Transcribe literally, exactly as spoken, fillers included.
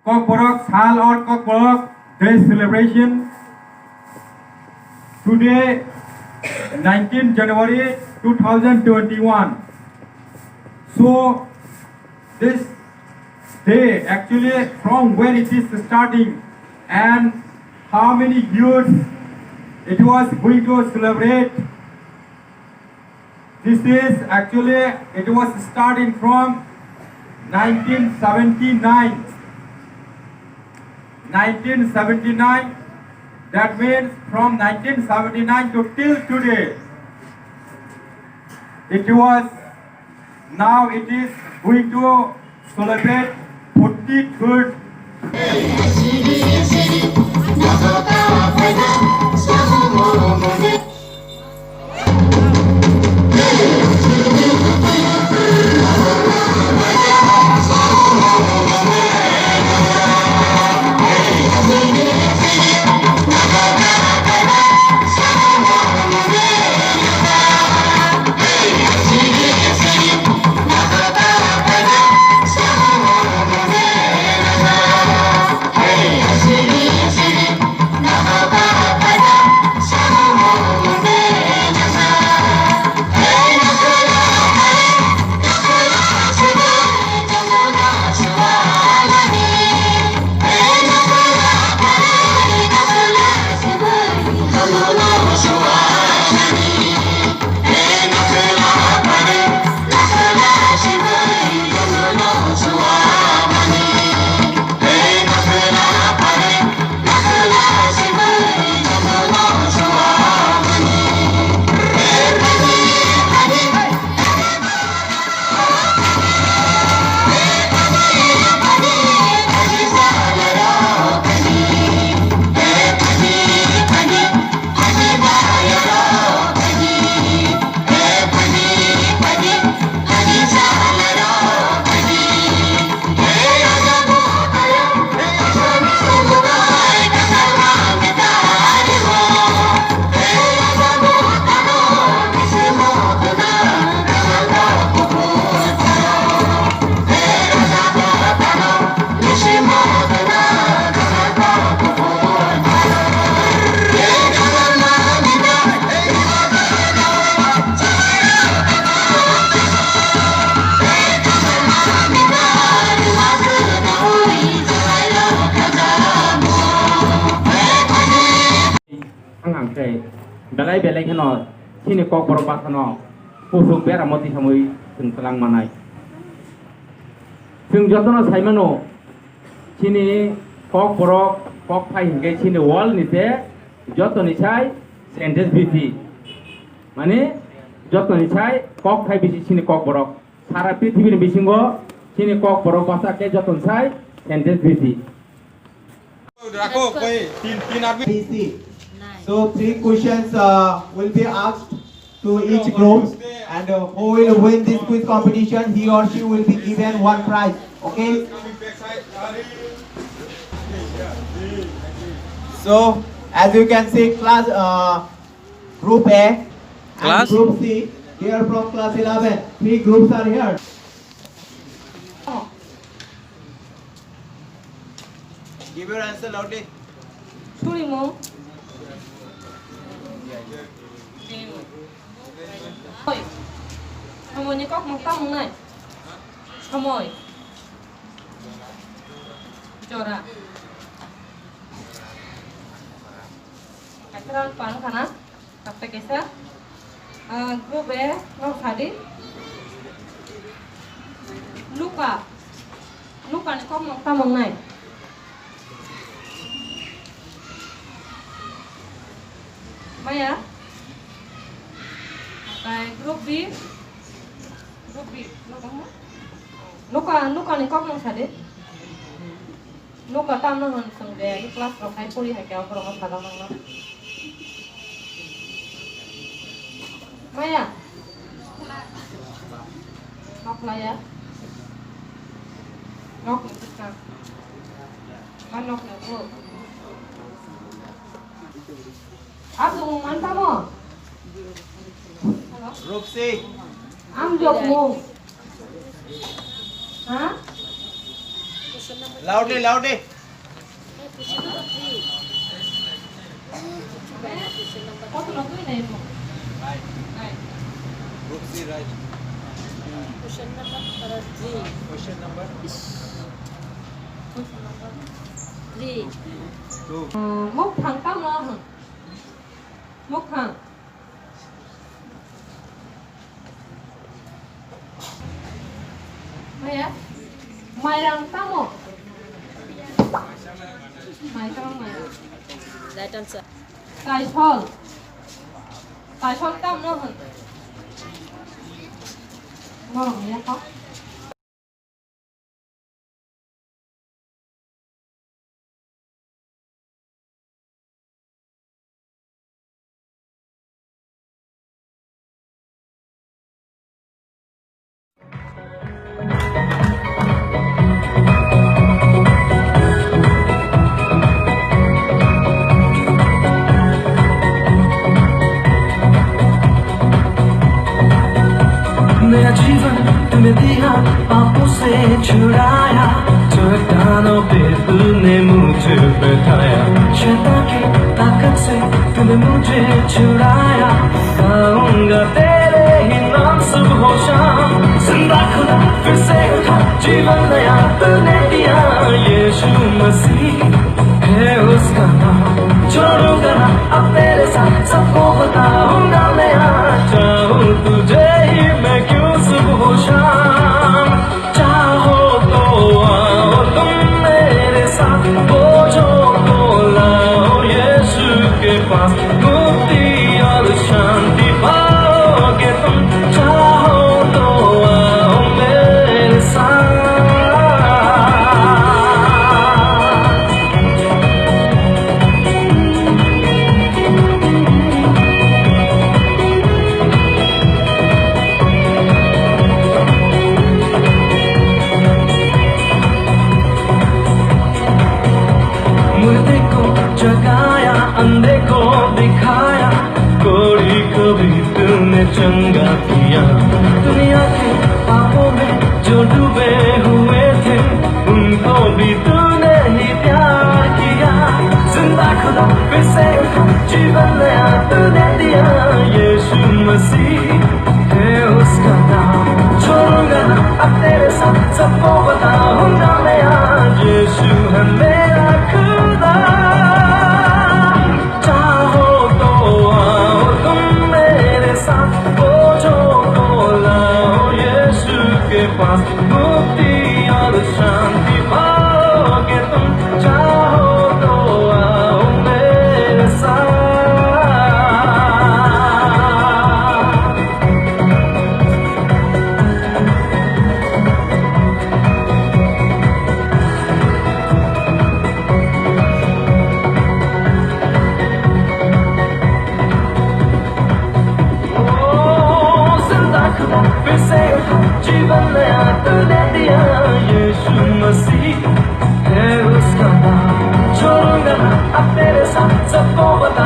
Kokborok Sal or Kokborok Day celebration today, nineteenth January two thousand twenty-one. So this day, actually, from when it is starting and how many years it was going to celebrate, this is actually, it was starting from nineteen seventy-nine. nineteen seventy-nine, that means from nineteen seventy-nine to till today, it was, now it is going to celebrate forty-third. Ang ang khe belai belai kheno chini Kokborok bwsano kusuk beramo tisamwi chwng twlang manai. Chwng jotono sai mano, chini Kokborok kokthai hinkhe chini world ni se jotoni sai sentence bisi. Mane jotoni sai kokthai bisi chini Kokborok. Sara prithibini bisingo chini Kokborok bwsa khe jotoni sai sentence bisi. Rakho, koi, tin, tin aadmi. P C. So three questions, uh, will be asked to each group, and, uh, who will win this quiz competition, he or she will be given one prize. Okay? So as you can see, class, uh, Group A and Class? Group C, they are from class eleven. Three groups are here. Give your answer loudly. Surimung. Oi. Samoni kok mukta mungnai. Samoi. Jora. Kaisa round pan khana. Kaisa kaisa. Ah, group A, no sadi. Luka. Luka ni kok mukta mungnai. Maya. Okai group B. Group B. Luka, luka ni kok mukta sadi. Nokha tamno hwn swng de, class rok hai pori hai khe borok no sajaknai no. Maya. Nokhlaya. Nokni bwskang. Ma nokni bwk. Aswk mung man tamo? Rupsi. Ang jok mung. Ha? Loudly, loudly. Question number three. Question number three. Two. Mok thang tamo hwn. Mok thang. Maya? Mairang tamo? Mairang, mairang. Right answer. Kaisol. Kaisol tamo hwn. Borok ya kho. नया जीवन तूने दिया, पापों से छुड़ाया, चट्टानों पे तूने मुझे बैठाया। शैतान की ताकत से तूने मुझे छुड़ाया, गाऊंगा तेरे ही नाम सुबह शाम। जिंदा खुदा फिर से उठा, जीवन नया तूने दिया, यीशु मसीह है उसका नाम। छोड़ूंगा ना अब तेरे साथ, सबको बताऊंगा मैं आज। चाहूं तुझे ही मैं क्यों सुबह शाम। चाहो तो आओ तुम मेरे साथ, बोझों को लाओ यीशु के पास। मुक्ति और शांति पाओगे तुम, चाहो तो आओ मेरे साथ। मुर्दे को जगाया, अंधे को दिखाया, कोढ़ी को भी तूने चंगा किया। दुनिया के पापों में जो डूबे हुए थे, उनको भी तूने ही प्यार किया। जिंदा खुदा फिर से उठा, जीवन नया तूने दिया। यीशु मसीह है उसका नाम। छोड़ूंगा ना अब तेरे साथ, सबको बताऊंगा मैं आज। यीशु है मेरा खुदा। चाहो तो आओ तुम मेरे साथ, बोझों को लाओ यीशु के पास। मुक्ति और शांति पाओगे तुम, चाहो तो आओ मेरे साथ। ओ जिंदा खुदा, फिर से उठा, जीवन नया तूने दिया। यीशु मसीह है उसका नाम। छोड़ूंगा ना अब तेरे साथ, सबको बता